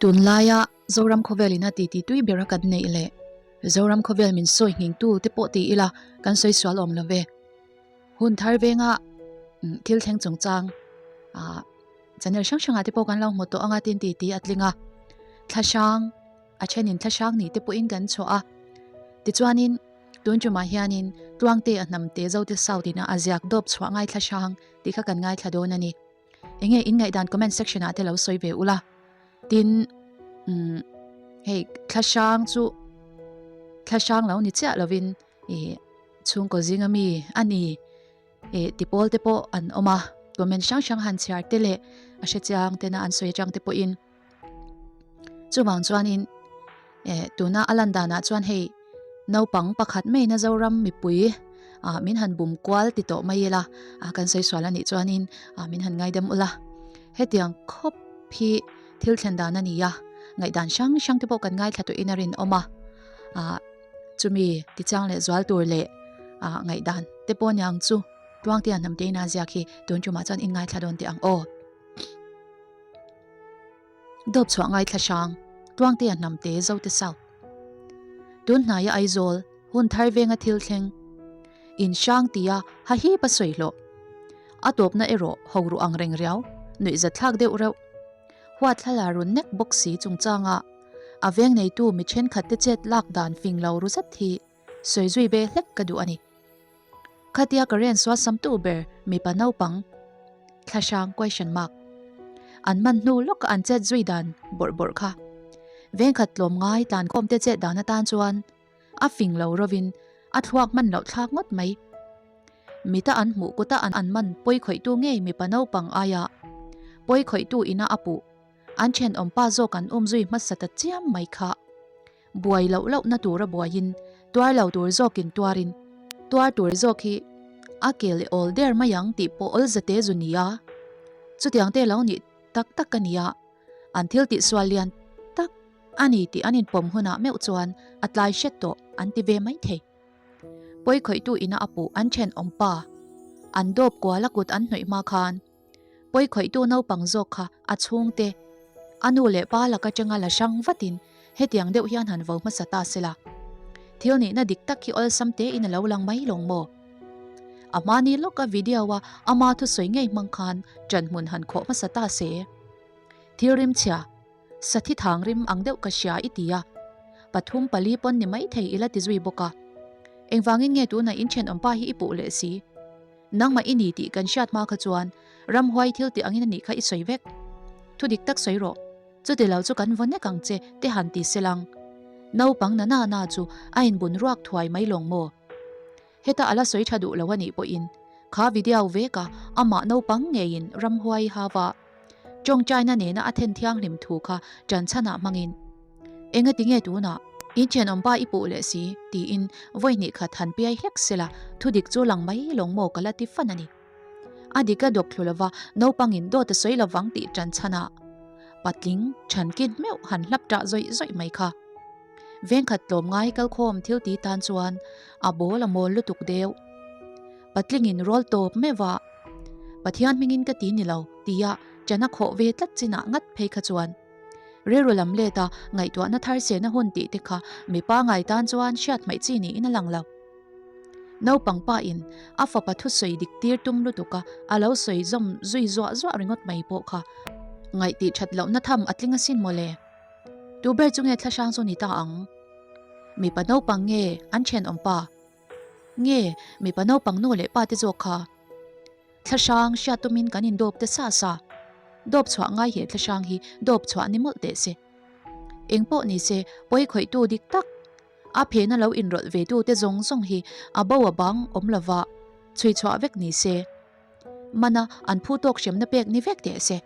Tunlaia Zoram khawvel ina titi tui bera kan neih leh Zoram khawvel min sawi nghingtu te pawh ti ila kan sawi sual awm lo ve. Hun thar venga thil thleng chungchang ah channel hrang hrangah te pawh kan lo hmu tawh anga tin titi a tling a. Thlahrang a thenin thlahrang nih te pawhin kan chhuah a. Tichuanin tun tumah hianin Tluangte a hnamte Zote South ina a ziak dawp chhuah ngai thlahrang tih kha kan ngaithla dawn a ni. Enge in ngaihdan comment section ah te lo sawi ve ula. Tin umm hei thlahrang chu thlahrang lo ni chiah lovin ih chhungkaw zinga mi a ni ih ti pawl te pawh an awm a comment hrang hrang han chhiar te leh a hrechiang tena an sawi atang te pawhin. Chuvang chuanin eh tuna a lan danah chuan hei naupang pakhat maina Zoram mipui ah min han bum kual ti tawh mai ila ah kan sawi sual anih chuanin ah min han ngaidam ula hetiang khawp hi thil thlen dan a ni a ngaihdan hrang hrang te pawh kan ngaithla tawhin a rinawm a ah chumi tichiang leh zual tur leh ah ngaihdan te pawh aniang chu Tluangtea hnamteina ziak hi tun tumah chuan in ngaithla dawn teh ang aw. Dawp chhuah ngaithla hrang, Tluangtea hnamte Zote South. Tun hnaia Aizawl, hun thar venga thil thleng, in hrang tia ha hip a sawi hlawh. A tawpna erawh ho ruh ang reng riau, nuihzathlak deuh reuh. Huat thlala run nek bawk si chungchanga a veng neitu mi thenkhatte chet lak dan fing lo ru zet hi sawi zui ve hlek ka duh a ni. Khatia ka ren sual samtu ber mipa naupang thlahrang question mark an man hnu lawka an chet zui dan bawrh bawrh kha. Vengkhat tlawm ngai tlankhawm te chet dan atan chuan a fing lo rovin a thluak hman loh thlak ngawt mai. Mita an hmuh kuta an man pawi khawihtu ngei mipa naupang aia pawi khawihtu ina a puh an thenawm pa zawk an um zui hmasa ta chiam mai kha. Buai loh lohna tura buaiin, tuar lo tur zawkin tuarin, tuar tur zawk hi a ke leh awl der mai ang tih pawh awl zate zu nia. Chutiang te lo nih tak tak a nia, an thil tih sual lian tak a ni tih an inpawm hunah meuh chuan a tlai hret tawh an ti ve mai thei. Pawi khawihtu ina a puh an thenawm pa, an dawp kual a kut an hnawih hma khan, Pawi khawihtu naupang zawk kha a chhungte, a nu leh pa lak atanga la hrang vatin hetiang deuh hian han vo hmasa ta sela. Thil nihna dik tak hi awlsam tein a lo lang mai lawng maw? A hmani lawka video a ama thusawi ngei hmang khan ṭanhmun han khawh hmasa ta se. Thil rimchhia, sathi thang rim ang deuh ka hria i ti a, pathum pali pawn ni maithei i la ti zui bawk a. Engvangin nge tunah in ṭhenawmpa hi i puh leh si? Nangmah i ni tih kan hriat hma kha chuan ramhuai thil tih angin a nih kha i sawi vek. Thu dik tak sawi rawh. Chuti lo chu kan vaw nek ang che te han ti se lang. Naupang na na na chu a inbun ruak thuai mai lawng maw? Heta a la sawi tha duh lo a nih pawhin kha video veka amah naupang ngeiin ramhuai hava tawngtaina nena a then thianghlim thu kha tanchhanah hmangin Engati nge tunah in thenawmpa i puh leh si? tiin vawi hnih khat han piai hlek sela thudik chu lang mai lawng maw ka la ti fan a ni. A dik a dawk thlu lova naupangin dawt a sawi lovang tih tan chhanah patling thankit meuh han hlap tah zawih zawih mai kha. Vengkhat tlawmngai kalkhawm thil ti tan chuan a bawl a mawl lutuk deuh. Patlingin rawl tawp meuh a, Pathian hmingin ka ti ni lo tia ṭan a khawh ve tlat chinah ngat phei kha chuan Rilru lam let a, ngaihtuahna thar sehna hun tih te kha mipa ngai tan chuan hriat hmaih chi niin a lang lo. Naupang pa in a fapa thusawi dik tir tum lutuk a, a lo sawi zawm zui zuah zuah ringawt mai pawh kha ngaihtih that lohna tham a tling asin mawle. Tu ber chu nge thlahrang chu ni ta ang? Mipa naupang nge an thenawm pa? Nge mipa naupang nu leh pa te zawk kha? Thlahrang hriat tumin kan indawp ta sa sa. Dawp chhuah ngai he thlahrang hi dawp chhuah ni mawlh teh se. Eng pawh ni se pawi khawihtu dik tak, a phena lo inrawlh ve tu te zawng zawng hi a bo a bang awm lova chhui chhuah vek ni se. Mana an phu tawk hremna pek ni vek teh se.